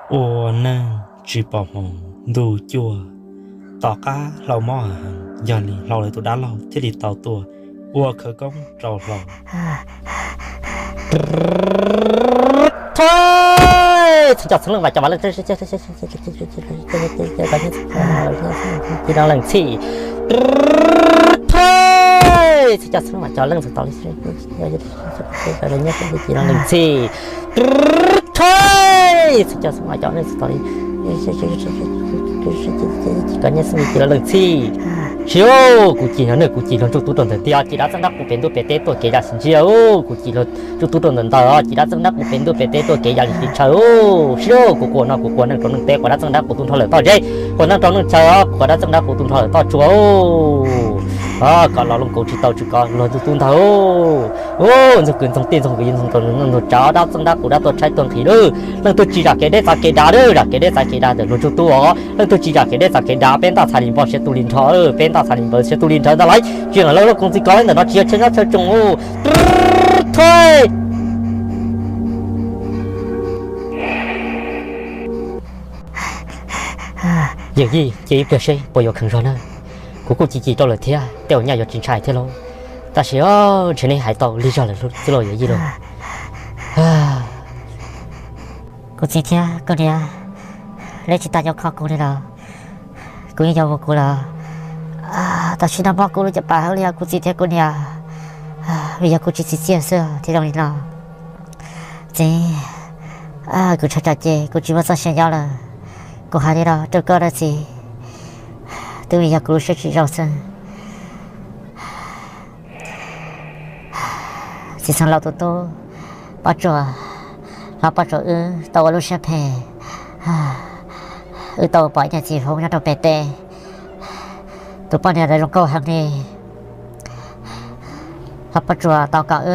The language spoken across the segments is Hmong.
Ua neej tsis pom hmoov ntuj cuaj, tom qab hlau mob heev, yog li hlau lawv tus dab laug thiaj li tau tuaj ua khawv koob rau hlau. Txheej coj txheej leej vam cov leej, ci no leej txhij. Txheej coj txheej leej vam cov leej txhij, ci no leej txhij. Txheej coj txheej leej vam cov leej txhij, ci no leej txhij. Siv, kuv cim no ne, kuv cim luag ntsuj tub rau ntawm tiaj, cim dab txeej dab qus pem ntuj pem teb tuaj kev yav sis ntsiag, kuv cim luag ntsuj tub rau ntawm ntawd, cim dab txeej dab qus pem ntuj pem teb tuaj kev yav sis tshaw. Siv, kuv quas no kuv quas neej rau neej teb, quas dab txeej dab qus tu nrho lawm toj zeb, quas neej rau neej tshaw, quas dab txeej dab qus tu nrho lawm toj tsua. Kom los loo kaus tsis tau tsis kov luag ntsuj tub ntag. Ntxoog kws ntxoog tij ntxoog kws ntxoog rau ntxoog tsav, dab txeej dab qus dab tuaj tshaib tuaj nqhis lawm. Leej twg tsis zam kev deb txav kev dav, zam kev deb txav kev dav ntawm luag ntsuj tub os. Leej twg tsis zam kev deb txav kev dav, peb ntaj txha li npog siab tu li nrho, peb ntaj txha li npog siab tu li nrho ntag lauj. Tsis lam lawv lub koom txij ko li ntawm no tsis yog chaw nyob chaw tsoo. Thuj! Yawm yij, cia ib pliag seb puas yuav kheev zog na. Kuv kuj cim cim rau lawm thiab, tej uas nyaj yuav tsis ntshai thiab lauj. Tab sis ntshe neb hais tau lig zog lawm xwb lauj yawm yij lauj. Kuv txiv thiab kuv niam, neb tsis tas yuav kho kuv li los? Kuv yeej yuav mus kuv los. Tam sim no mob kuv lub caj pas hauv li os kuv txiv thiab kuv niam, vim yog kuv tsis txiv txiaj xwb thiaj zoo li no. Txiv, kuv tshaib tsam ces kuv tsis muaj txoj sia nyob lawm. Kuv hais li no rau koj na txiv, twb vim yog kuv lub siab tsis zoo xwb. Txiv Xeev Laus tus tub Paj Tsuas, hlob Paj Tsuas wb tau ua lub siab phem, wb tau pom ib niag txiv hmoob nyob rau pem teb, tus poj niam ntawd zoo nkauj heev li. Hlob Paj Tsuas tau kom wb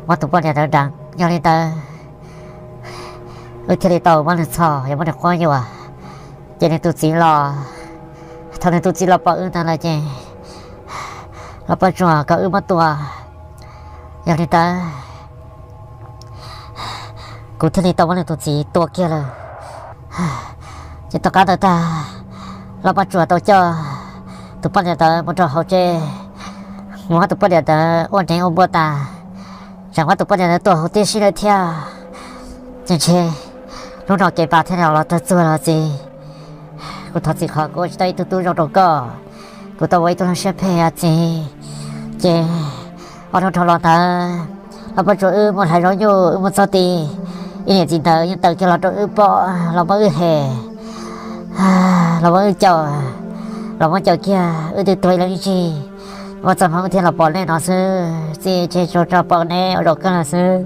muab tus poj niam ntawd deev, yog li ntawd wb thiaj li tau muab nws txhom, yuav muab nws quab yuam. Ces nws tus txiv los, thaum nws tus txiv los pom wb ntawd lawm ces hlob Paj Tsuas kom wb muab tua. Yog li ntawd kuv thiaj li tau muab nws tus txiv tua kiag lawm. Ces tom qab ntawd tag, hlob Paj Tsuas tau coj tus poj niam ntawd mus rau hauv tsev, mus muab tus poj niam ntawd ua neeb ua npua tas, tseem muab tus poj niam ntawd tua huv tib si lawm thiab. Ces ntshe hnub no kev pas thiaj li los tag txuag los txiv. Kuv thov txim qhov kuv ua tsis tau ib tug tub zoo rau koj, kuv tau ua ib tug neeg siab phem os txiv. Ces ob hnub dhau los ntawd, hlob Paj Tsuas wb mus hlais zaub nyuj wb mus txog tid, ib niam txiv ntawd yeej taws kiag los rau wb pom, los muab wb hem, los muab wb caum, los muab caum kiag wb twb tuag ib leeg ib ntsis. Muaj txoj hmoov wb thiaj los pom nej no xwb txiv, ces tsuas tso pom nej ua zaum kawg los xwb.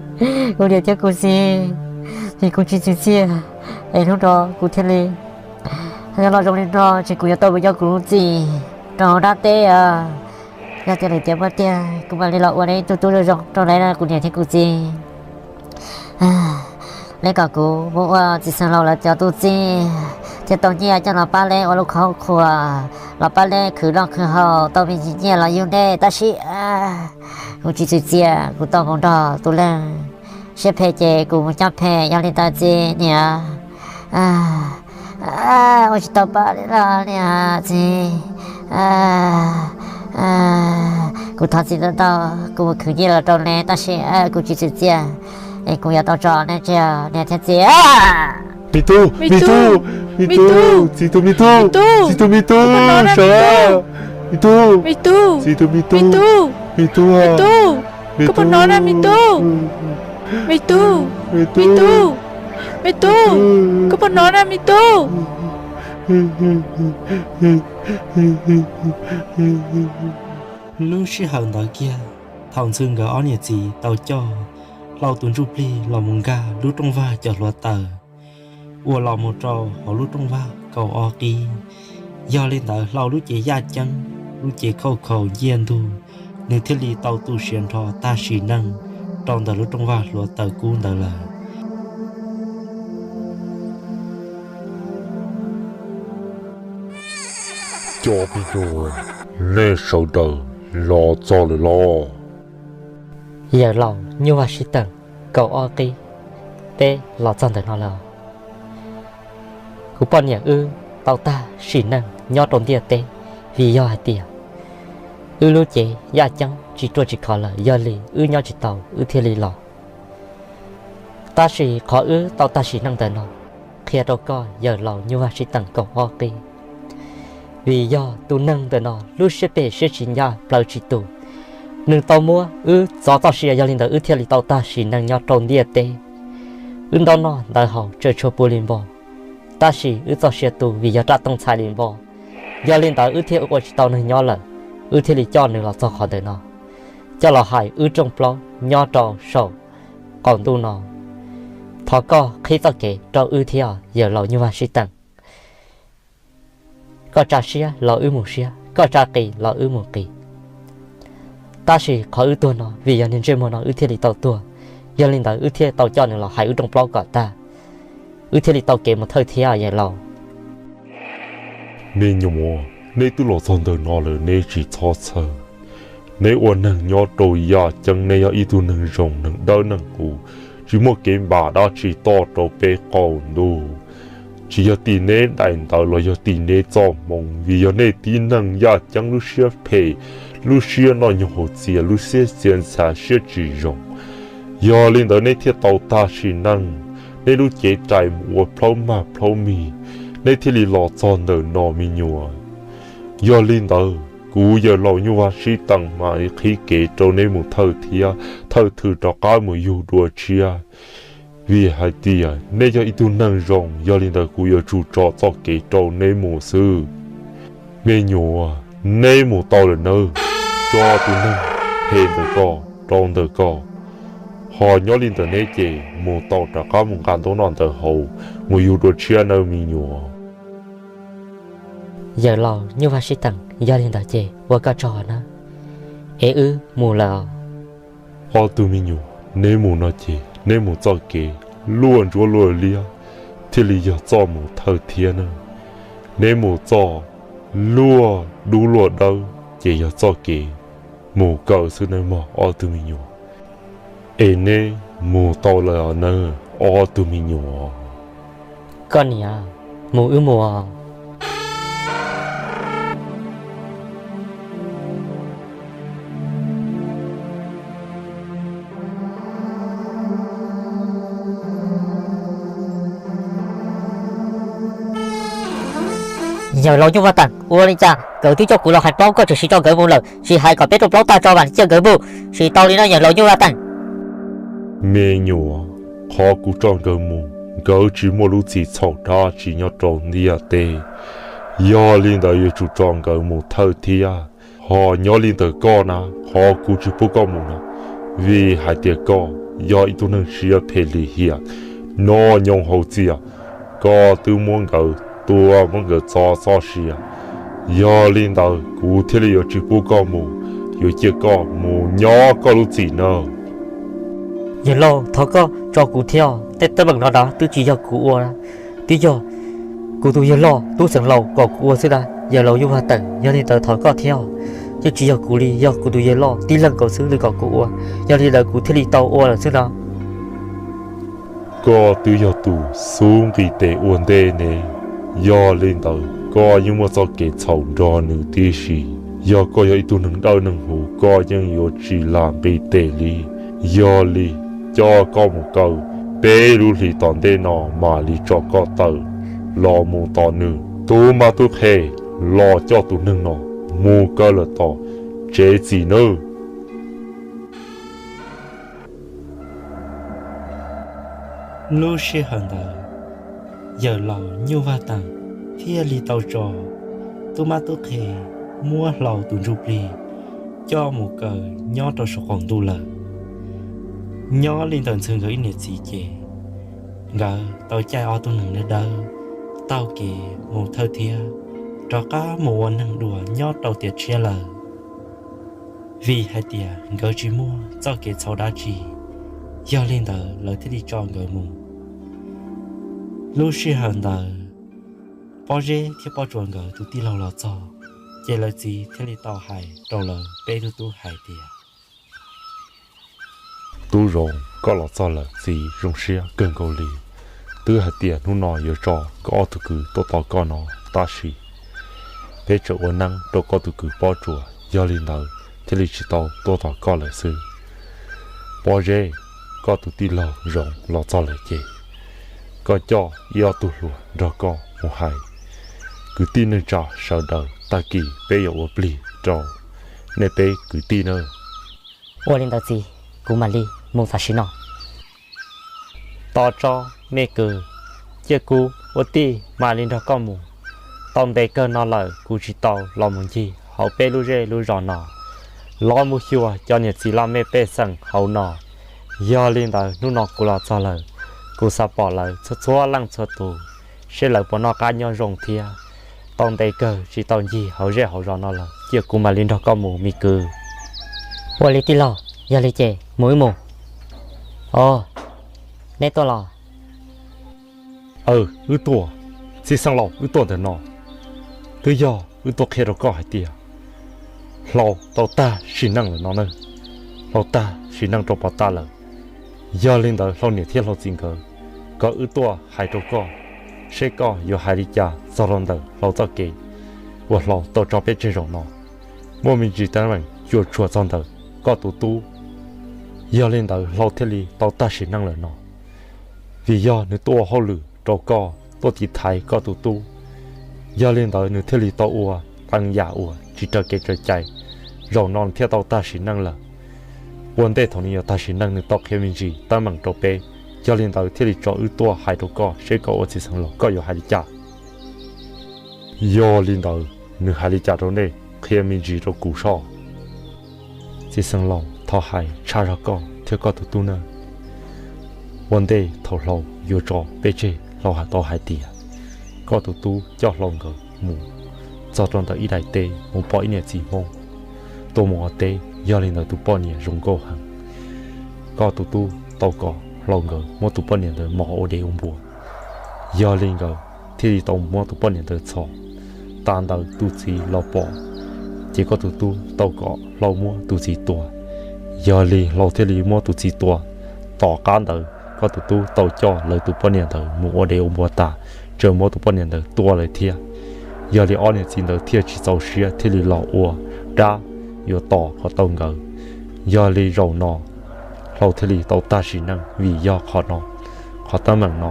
Kuv niam thiab kuv txiv, ces kuv tsis txiv txiaj, es hnub no kuv thiaj li los zoo li no, ces kuv yuav tau mus nyob kuv lub txim rau hauv dab teb os. Yog tias lwm tiam muaj tiag kuv mam li los ua neb ib tug tub zoo zoo rau neb, kuv niam thiab kuv txiv. Neb kom kuv mus ua txiv xeev laus lawv cov tus txiv thiab tau nyiaj coj los pab neb ua lub qhov qhuas, los pab neb khwv noj khwv haus, tau me ntsis nyiaj los yug neb, tab sis kuv tsis txiv txiaj, kuv tau mus nrog tus leej siab phem ces kuv mus cob phem, yog li ntawd txiv niam, ua tsis tau pab li los niam txiv. Kuv thov txiv ntau ntau, kuv mus khwv nyiaj los rau neb, tab sis kuv tsis txiv txiaj, es kuv yuav tau tso neb tseg niam thiab txiv. Me tub, me tub, me tub, txiv tus me tub, txiv tus me tub, sawv, me tub, txiv tus me tub, me tub, me tub, me tub, me tub, me tub, koj puas hnov na me tub? Lub sij hawm ntawd kiag, thaum Ntxhw nkawd ob niam txiv tau coj hlau tus ntsuj plig los mus nkag lub rooj vag cov hluav taws uas los mus rau hauv lub rooj vag kaum ob qib. Yog li ntawd hlau lub cev yaj ceeb, lub cev khauj khaus nciaj ntug, nws thiaj li tau tu siav nrho tag sim neej rau ntawm lub rooj vag hluav taws kub ntawd lawm. Cov me nyuam, nej sawv daws los txog lawm los? Yawm laus nyuj vaj sib teem kaum ob qib, peb los txog ntawm no lawm. Kuv poj niam wb tau tag sim neej nyob rau ntiaj teb, vim yog hais tias wb lub cev yaj ceeb tsis ruaj tsis khov lawm, yog li wb nyob tsis tau wb thiaj li los. Tab sis qhov wb tau tag sim neej ntawm no, qhia rau koj yawm laus Nyuj Vaj Sib Teem kaum ob qib. Vim yog tus neeg ntawm no lub siab phem siab tsis ncaj plaws tsis tus, nws tau muab wb txov txoj sia, yog li ntawd wb thiaj li tau tag sim neej nyob rau ntiaj teb. Wb ntaub noj ntawv haus tsawg tshuaj puv li npo, tab sis wb txoj sia tu vim yog raj tooj txhais li npo. Yog li ntawd wb thiaj ua tsis tau neeg nyob lawm, wb thiaj li coj nws los txog qhov ntawm no, coj los hais wb rooj plaub nyob rau saum qaum ntuj no. Thov koj qhib txoj kev rau wb thiab yawm laus Nyuj Vaj Sib Teem. Koj tsa siab los wb mus siab, koj tsa qis los wb mus qis. Tab sis qhov wb tuag no vim yog niag ntsej muag no wb thiaj li tau tuag, yog li ntawd wb thiaj tau coj nws los hais wb rooj plaub kom tag, wb thiaj li tau kev mus thawj thiab yawm laus. Me nyuam, neb twb los txog ntawm no lawm neb tsis txhob txhawj. Neb ua neeg nyob rau yaj ceeb, neb yog ib tug neeg zoo neeg dawb neeg huv, tsis muaj kev npam dab tsi toj rau peb qaum ntuj. Tsis yog tim neb daim ntawv los yog tim neb txoj hmoo, vim yog nej tib neeg yaj ceeb lub siab phem, lub siab noj nyoog haus txias, lub siab txia ntxhov siab tsis zoo. Yog li ntawd neb thiaj tau tag sim neej, neb lub cev rais mus ua plaub mag plaub mig, neb thiaj li los txog ntawm no me nyuam. Yog li ntawd kuv yawm laus Nyuj Vaj Sib Teem mam li qhib kev rau neb mus thawj thiab thawj thwm rov qab mus yug dua tshiab. Vim hais tias neb yog ib tug neeg zoo, yog li ntawd kuv yuav tsum tso txoj kev rau neb mus xwb. Me nyuam, neb mus tau lawm nawb, tso tus neeg phem ntawm ko rau ntawm ko, ho nyob li ntawm neb ces mus tau rov qab mus nqa ntaub noj ntawv haus mus yug dua tshiab nawb me nyuam. Yawm laus Nyuj Vaj Sib Teem, yog li ntawd ces ua koj tsaug nawb, es wb mus lawm os. Ob tug me nyuam, neb mus no ces neb mus txoj kev luaj ntsuab luaj liab thiaj li yog txoj mus thawj thiab na. Neb mus txoj luaj dub luaj dawb ces yog txoj kev mus kaw xwb nawb mog ob tug me nyuam. Es neb mus tau lawm nawb ob tug me nyuam. Koj niam, mus wb mus. Yawm laus Nyuj Vaj Teem, ua li cas nkawd twb coj kuv los hais plaub koj tseem tsis tso nkawd mus lawm, tsis hais kom peb rooj plaub tag tso mam li coj nkawd mus, tsis tau li no yawm laus Nyuj Vaj Teem. Me nyuam, qhov kuv tso nkawd mus nkawd tsis muaj lub txim txhaum dab tsi nyob rau ntiaj teb. Yog li ntawd yuav tsum tso nkawd mus thawj thiab. Ho nyob li ntawm koj na, qhov kuv tsis pub koj mus no, vim hais tias koj yog ib tug neeg siab phem lim hiam, noj nyoog haus txias, koj twb muab nkawd tua muab nkawd txo txoj sia. Yog li ntawd kuv thiaj li yuav tsis pub koj mus, yuav cia koj mus nyob koj lub txim nawb. Yawm laus, thov koj tso kuv thiab, tej teeb meem no na twb tsis yog kuv ua, twb yog kuv tus yawg loj tub xeev laus kom kuv ua xwb na. Yawm laus Nyuj Vaj Teem, yog li ntawd thov koj thiab, yeej tsis yog kuv li, yog kuv tus yawg loj tib leeg nkaus xwb nws kom kuv ua, yog li ntawd kuv thiaj li tau ua lawm xwb no. Koj twb yog tus xub nqis tes ua ntej ne, yog li ntawd koj yeej muaj txoj kev txhaum nrog nws tib si. Yog koj yog ib tug neeg dawb neeg huv koj yeej yuav tsis lam nqis tes li. Yog li, coj koj mus kaw, peb lub hlis tom ntej no mam li tso koj tawm. Los mus tos nws, tub mab tub qhe los coj tus neeg no mus kaw lawm tom tsev txim nawb. Lub sij hawm ntawd, yawm laus Nyuj Vaj Teem thiaj li tau tso tub mab tub qhe muab hlau tus ntsuj plig coj mus kaw nyob rau saum qaum ntuj lawm. Nyob li ntawm Ntxhw nkawd ib niam txiv ces nkawd tau caij ob tug neeg dawb dawb taug kev mus thawj thiab rov qab mus ua neeg dua nyob rau tiam tshiab lawm. Vim hais tias nkawd tsis muaj txoj kev txhaum dab tsi, yog li ntawd lawv thiaj li tso nkawd mus. Lub sij hawm ntawd, Pob Zeb thiab Pob Tsuas nkawd tus tij laug los txog, ces lawv txiv thiaj li tau hais rau lawv peb tug tub hais tias, Tub Zoov, koj los txog lawm, txiv zoo siab kawg nkaus li. twb hais tias hnub no yuav tso koj ob tug kwv tuaj tos koj no, tab sis peb tseem ua neeb rau koj tus kwv Pob Tsuas, yog li ntawd thiaj li tsis tau tuaj tos koj lawm xwb. Pob Zeb, koj tus tij laug Zoov los txog lawm ces koj coj ib ob tug hluas nrog koj mus hais kwv tij neej tsa sawv daws, tag kis peb yuav ua plig rau nej peb kwv tij nawb. Ua li ntawd txiv, kuv mam li mus tam sim no. Tos tso me kwv, cia kuv ua tij mam li nrog koj mus. Tau ntev kawg no lawm kuv tsis tau los mus ncig hauv peb lub zej lub zos no, los mus xyuas cov niam txiv laj mej pej xeem hauv no. Yog li ntawd hnub no kuv los txog lawm, kuv xav pom lawv txhua txhua leej txhua tus, seb lawv puas noj qab nyob zoo thiab. Tau ntev kawg tsis tau ncig hauv zej hauv zos no lawm, cia kuv mam li nrog koj mus me kwv. Ua li tij laug, yog li ces mus wb mus. Os, neb tuaj los? Aw, wb tuaj, txiv xeev laus, wb tuaj ntawm no twb yog wb tuaj qhia rau koj hais tias Hlau tau tag sim neej lawm no na. Hlau tag sim neej rau pov tag lawm. Yog li ntawd Hlau niam thiab Hlau txiv nkawd kom wb tuaj hais rau koj, seb koj yuav hais li cas txog rau ntawm Hlau txoj kev uas Hlau tau tso peb tseg zaum no. Muaj me ntsis teeb meem cuam tshuam txog ntawm koj tus tub, yog li ntawd Hlau thiaj li tau tag sim neej lawm no. Vim yog nws tuaj ua hauj lwm rau koj, tuaj tiv thaiv koj tus tub, yog li ntawd nws thiaj li tau ua qee yam uas tsis raws kev raws cai, zaum no thiaj tau tag sim neej lawm. Ua ntej thaum nws yuav tag sim neej nws tau qhia me ntsis teeb meem rau peb, yog li ntawd thiaj li tso wb tuaj hais rau koj seb koj ua txiv xeev laus koj yuav hais li cas. Yog li ntawd nws hais li cas rau nej, qhia me ntsis rau kuv soj. Txiv xeev laus, thov hais tshaj zog koj thiab koj tus tub nawb. Ua ntej thaum Hlau yuav tso peb tseg, Hlau hais tau hais tias koj tus tub coj Hlau nkawd mus txog rau ntawm ib daim teb mus pom ib niam txiv Hmoob tuaj mus ua teb, yog li ntawd tus poj niam zoo nkauj heev. Koj tus tub tau kom Hlau nkawd muab tus poj niam ntawd mos ua dev ua npua, yog li nkawd thiaj li tau muab tus poj niam ntawd txhom. Tas ntawd tus txiv los pom, ces koj tus tub tau kom Hlau muab tus txiv tua, yog li Hlau thiaj li muab tus txiv tua. Tom qab ntawd koj tus tub tau coj lawv tus poj niam ntawd mus ua dev ua npua tas, tseem muab tus poj niam ntawd tua lawm thiab. Yog li ob niam txiv ntawd thiaj tsis txaus siab thiaj li los ua dab yuav tom kom tau nkawd. Yog li zaum no Hlau thiaj li tau tag sim neej vim yog qhov no, qhov teeb meem no.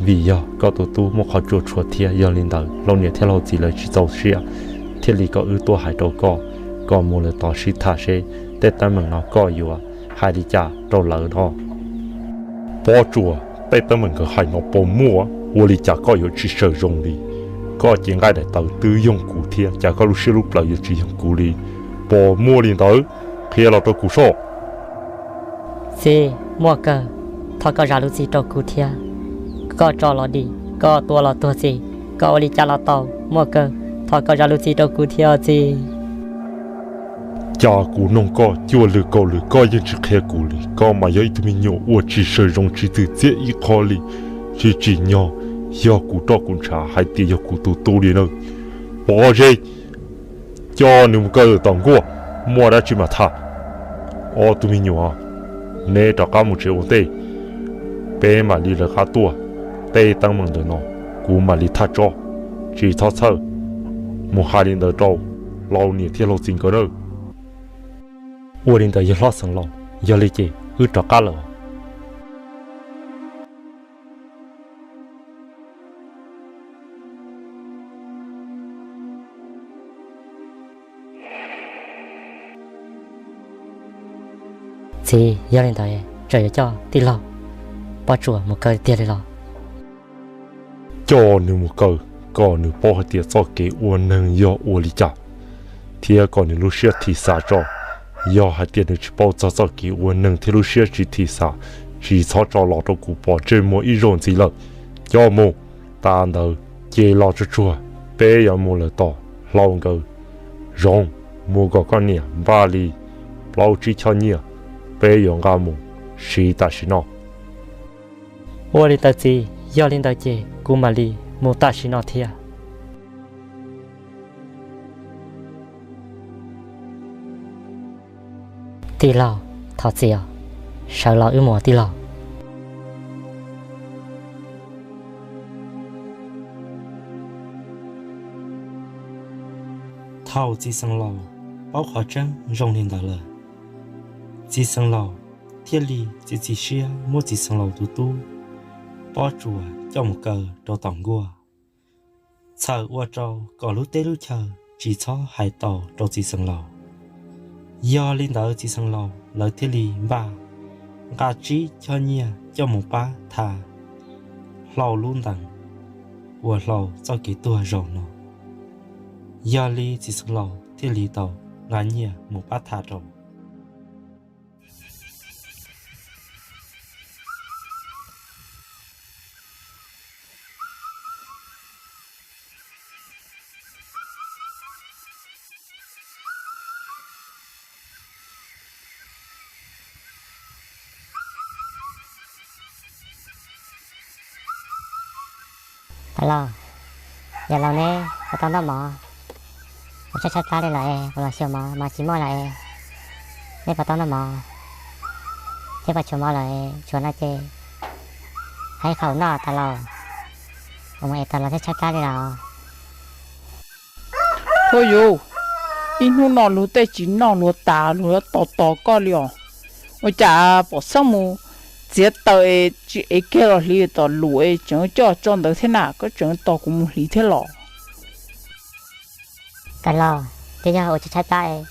Vim yog koj tus tub muaj qhov cuam tshuam thiab, yog li ntawd Hlau niam thiab Hlau txiv lawv tsis txaus siab, thiaj li kom wb tuaj hais rau koj, kom mus lawv tod sib tham seb tej teeb meem no koj yuav hais li cas rau lawv no. Pob Tsuas, tej teeb meem nkawd hais no puas muaj? Ua li cas koj yuav tsis sawm zoo li? Koj cev nqaij daim tawv twb yoog kuv thiab, cas koj lub siab lub plawv yuav tsis yoog kuv li? Puas muaj li ntawd? Qhia los rau kuv soj. Txiv, muaj kawg, thov koj zam lub txim rau kuv thiab. Koj tso los dim, koj tua los tuag txiv, koj ua li cas los tau, muaj kawg, thov koj zam lub txim rau kuv thiab txiv. Cas kuv noog koj cuaj lwm kaum lwm koj yeej tsis qhia kuv li, koj mas yog ib tug me nyuam uas tsis sawv zoo tsis txwm txiaj ib qho li. Tsis tsim nyog yog kuv roj kuv ntshav hais tias yog kuv tus tub li na. Pob Zeb, coj nws mus kaw tom nkuaj, muaj dab tsi mam tham. Ob tug me nyuam, neb rov qab mus tsev ua ntej, peb mam li lawv qab tuaj. Tej teeb meem ntawm no kuv mam li thaj tso, tsis txhob txhawj, mus hais li ntawd rau Hlau niam thiab Hlau txiv nkawd nawb. Ua li ntawd yog hlob xeev laus, yog li ces wb rov qab lawm. Txiv, yog li ntawd tseem yuav coj tij laug Pob Tsuas mus kaw tiag li los? Coj nws mus kaw, kom nws paub hais tias txoj kev ua neeg yog ua li cas, thiab kom nws lub siab thim xav tso. Yog hais tias nws tsis paub txog txoj kev ua neeg thiab lub siab tsis thim xav, tsis txhob tso los rau kuv pov tseg muag ib zaug ntxiv lawm. Coj mus. Tas ntawd ces los tsuag tsuag, peb yuav mus lawm tom Hlau nkawd. Zoov, mus kom koj niam npaj li plaub tsib choj nyiaj, peb yuav nqa mus siv tam sim no. Ua li ntawd txiv, yog li ntawd ces kuv mam li mus tam sim no thiab. Tij laug, thov txim os, sawv los wb mus tij laug. Thaum txiv xeev laus paub qhov tseeb zoo li ntawd lawm, txiv xeev laus thiaj li txiav txim siab muab txiv xeev laus tus tub Pob Tsuas coj mus kaw rau tom nkuaj, txhawm ua rau kom lub teb lub chaw tsis txhob hais tau rau txiv xeev laus. Yog li ntawd txiv xeev laus lawv thiaj li npaj nqa tsib choj nyiaj coj mus pab tha hlau lub ntees uas hlau txoj kev tuag zaum no. Yog li txiv xeev laus thiaj li tau nqa nyiaj mus pab tha rau. Tais laus, yawm laus neb puas tau noj mov? Kuv tshaib tshaib plab li lawm es kuv los xyuas mov mas tsis muaj lawm es, neb puas tau noj mov? Thiab puas tshuav mov lawm, tshuav no ces hais qhov noj tais laus, kuv mus es tau los thiab tshaib plab li lawm. Koj yus, ib hnub no luag tej tsis noj luag tas luag yuav tos tos koj li os. Ua cas pom xeeb mus txiav taws es tsis ev kiag los hliv tom lus es tseem coj tso ntawd thiab na, koj tseem tos kuv mus hliv thiab los? Tais laus, twb yog ua tshaib tshaib plab es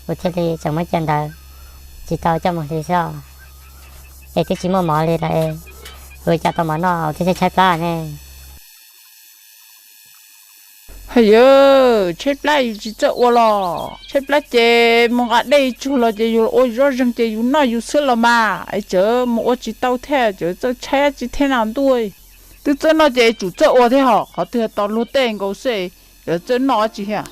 kuv thiaj li tseem muab cia ntawd tsis tau coj mus hliv xwb os. Es twb tsis muaj mov li lawm es kuv cas tau mov noj thiaj tshaib tshaib plab ne. Haj yawm, tshaib plab yus tsis txawj ua los? Tshaib plab ces mus nqa dej tsug los ces yus ua zoj zeeg ces yus noj yus xwb los mas, es tseem mus ua tsis tau thiab tseem txawj tshaib dab tsi thiab na ntuj. Twb txawj noj ces tsum txawj ua thiab hos, qhov twg tau luag tej nkaus xwb, tseem txawj noj dab tsi thiab.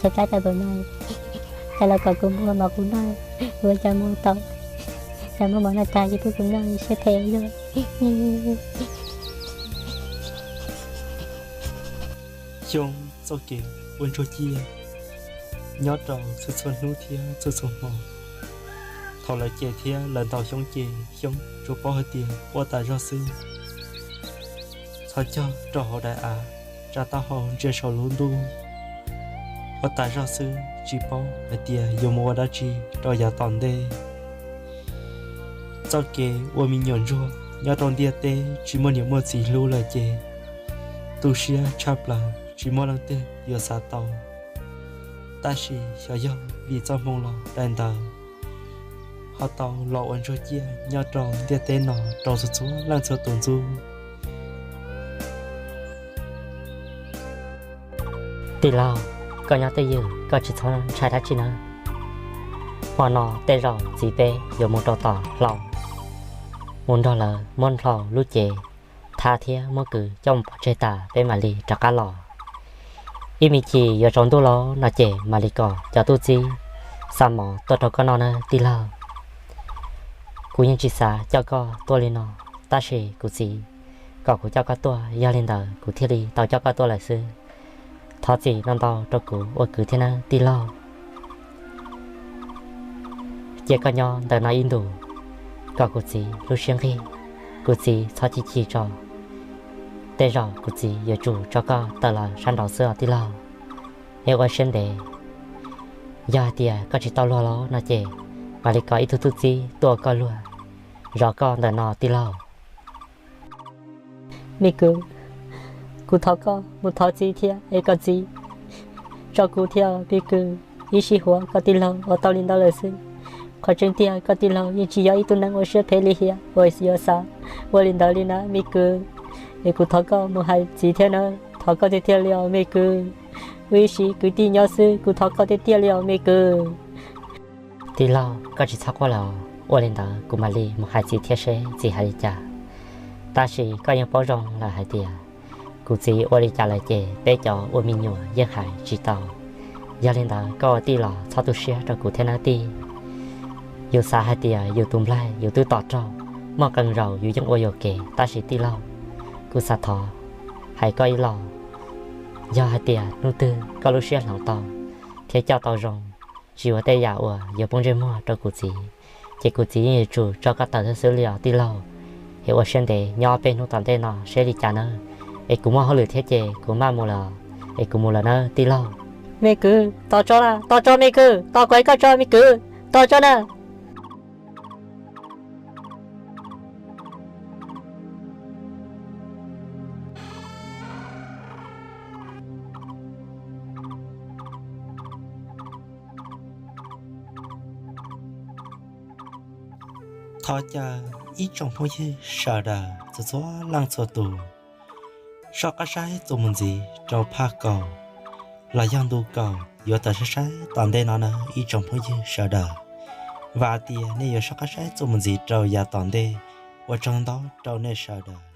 Tshaib plab tau npaum no, tais laus kom kuv muab mov kuv noj, kuv ua cas mus tau, cas muab mov noj tag ces pub kuv noj siab phem luaj. Xyoob txoj kev ua ntsuag ciaj nyob rau txhua txhua hnub thiab txhua txhua hmo. Thaum lawv cem thiab lawv ntaus Xyoob ces Xyoob tsuas paub hais tias ua tas zog xwb. Txhos caug rau hauv daim av, tsa taub hau ntsia saum lub ntuj, ua tas zog xwb tsis paub hais tias yuav mus ua dab tsi rau yav tom ntej. Txoj kev ua me nyuam ntsuag nyob rau ntiaj teb tsis muaj niam muaj txiv hlub lawm ces tu siab tshaj plaws tsis muaj leej twg yuav xav tau. Tab sis xyov yog vim txoj hmoo los daim ntawd ho tau los ua ntsuag ciaj nyob rau ntiaj teb no rau txhua txhua leej txhua tus ntxub. Tij laug, koj nyob twj ywm koj tsis txhob ntshai dab tsi na. Hmo no tej zaum txiv peb yuav mus rau tom hlau, mus nrog lawv muab hlau lub cev thab thiab muab kwv coj mus pov tseg tas peb mam li rov qab los. Ib me chim yuav tsaus ntuj los no ces mam li kom cov tub txib xa mov tuaj rau koj noj na tij laug. Kuv yeej tsis xav coj koj tuaj li no, tab sis kuv txiv kom kuv coj koj tuaj, yog li ntawd kuv thiaj li tau coj koj tuaj lawm xwb. Thov txim no ntau rau kuv ua kwv thiab nawb tij laug. Cia koj nyob ntawm no ib ntus, kom kuv txiv lub siab nqig, kuv txiv txhob chim chim tso. Tej zaum kuv txiv yuav tsum tso koj tawm los sab nraud xwb os tij laug. Es ua siab ntev, yog hais tias koj tsis tau luag los no ces mam li kom ib tug tub txib tuaj ua koj luag, zov koj ntawm no tij laug. Me kwv, kuv thov koj mus thov txiv thiab es kom txiv tso kuv thiab me kwv. Ib sij huam koj tij laug ua tau li ntawd lawm xwb. Qhov tseeb tiag koj tij laug yeej tsis yog ib tug neeg ua siab phem li thiab uas yuav xav ua li ntawd li na me kwv. Es kuv thov koj mus hais txiv thiab na, thov koj tiag tiag li os me kwv. Wb ib sij kwv tij nyob xwb, kuv thov koj tiag tiag li os me kwv. Tij laug, koj tsis txhob quaj lawm, ua li ntawd kuv mam li mus hais txiv thiab seb txiv hais li cas. Tab sis koj yeej paub zoo lawm hais tias kuv txiv ua li cas lawm ces peb cov ua me nyuam yeej hais tsis tau. Yog li ntawd koj ua tij los txhob tu siab rau kuv thiab nawb tij. Yus xav hais tias yus tus nplaig yus twb tom raug, muaj qee zaus yus yeej ua yuam kev, tab sis tij laug, kuv xav thov hais koj ib los, yog hais tias hnub twg koj lub siab hloov tau thiab coj tau zoo, tsis ua tej yam uas yuav poob ntsej muag rau kuv txiv, ces kuv txiv yeej yuav tsum tso koj tawm thiab xwb li os tij laug. Es ua siab ntev nyob peb hnub tom ntej no seb li cas nawb. Es kuv muaj hauj lwm thiab ces kuv maj mus lawm, es kuv mus lawm nawb tij laug. Me kwv, tos tso na, tos tso me kwv, tos kuv hais koj tso me kwv, tos tso na. Thov caw ib tsoom phooj ywg sawv daws txhua txhua leej txhua tus soj qab saib txuas mus ntxiv rau phaj kaum los yog ntu kaum yuav tawm saib saib tom ntej no na ib tsoom phooj ywg sawv daws. Vam tias nej yuav soj qab saib txuas mus ntxiv rau yav tom ntej. Ua tsaug ntau rau nej sawv daws.